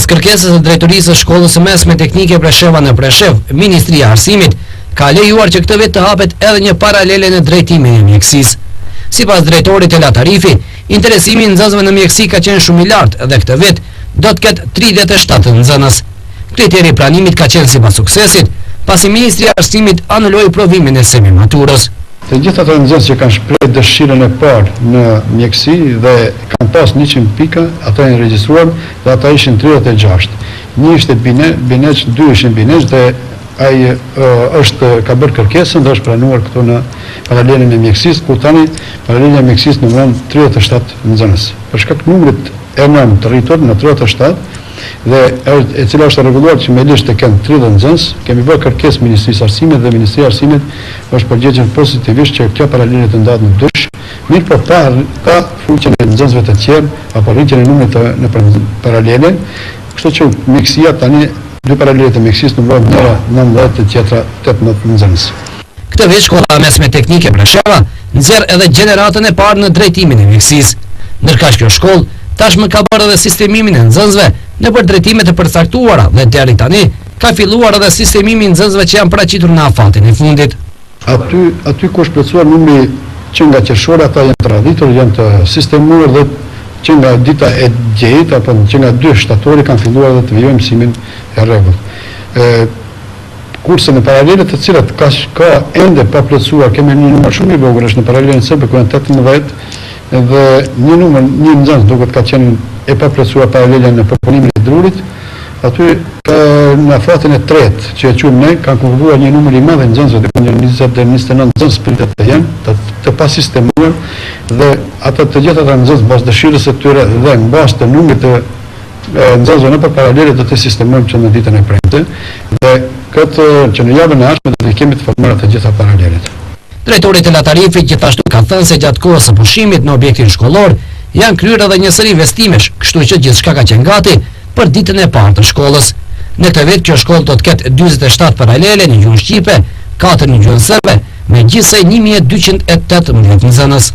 Pas kërkesës së drejtorisë së Shkollës së Mesme Teknike Presheva në Preshevë, Ministria e Arsimit ka lejuar që këtë vit të hapet edhe një paralele në drejtimin e mjekësisë. Sipas drejtorit Telat Arifi, interesimi i nxënësve në mjekësi ka qenë shumë i lartë dhe këtë vit do të ketë 37 nxënës. Kriteri i pranimit ka qenë sipas suksesit, pasi Ministria e Arsimit anuloi provimin e semimaturës. Të gjithë ata nxënës që kanë shprehë dëshirën e parë në mjekësi dhe kanë pas 100 pika, ata janë regjistruar dhe ata ishin 36. Një ishte bine, bineq, dy ishin bineq dhe ai është ka bërë kërkesën dhe është pranuar këtu në paralelen e mjekësisë, ku tani paralelja e mjekësisë numëron 37 nxënës. Për shkak të numrit enorm të rritur në 37, dhe e cila është rregulluar që me ligj të kenë 30 nxënës, kemi bërë kërkesë Ministrisë së Arsimit dhe Ministria e Arsimit është përgjigjur pozitivisht që kjo paralele të ndahet në dysh, mirëpo pa pa futjen e nxënësve të tjerë apo rritjen e numrit të në paralele, kështu që mjekësia tani dy paralelet e mjekësisë numërojnë njëra 19 dhe tjetra 18 nxënës. Këtë vit shkolla e mesme teknike Presheva nxjerr edhe gjeneratën e parë në drejtimin e mjekësisë. Ndërkaq kjo shkollë tashmë ka bërë edhe sistemimin e nxënësve nëpër drejtime të përcaktuara dhe deri tani ka filluar edhe sistemimi i nxënësve që janë paraqitur në afatin e fundit. Aty, aty ku është plotësuar numri që nga qershori ata janë të radhitur, janë të sistemuar dhe që nga dita e djeit apo që nga 2 shtatori kanë filluar edhe të vijojnë mësimin e rregullt. Kurse në paralelet të cilat ka ka ende pa plotësuar, kemi një numër shumë i vogël, është në paralelen serbe ku janë 18 dhe një numër, një nxënës duket ka qenë e pa plotësuar paralelja në përpunimin e drurit, aty ka në afatin e tretë që e quajmë ne, kanë konkurruar një numër i madh i nxënësve, diku një 20 deri 29 nxënës pritet të jenë, të, të pasistemuar dhe ata të gjithë ata nxënës mbas dëshirës së tyre dhe mbas të numrit të nxënësve nëpër paralele do të sistemojmë që në ditën e premte dhe këtë që në javën e ardhshme do të kemi të formuara të gjitha paralelet. Drejtori Telat Arifi gjithashtu ka thënë se gjatë kohës së pushimit në objektin shkollor janë kryer edhe një seri investimesh, kështu që gjithçka ka qenë gati për ditën e parë të shkollës. Në këtë vit kjo shkollë do të ketë 47 paralele në gjuhën shqipe, 4 në gjuhën serbe, me gjithsej 1218 nxënës.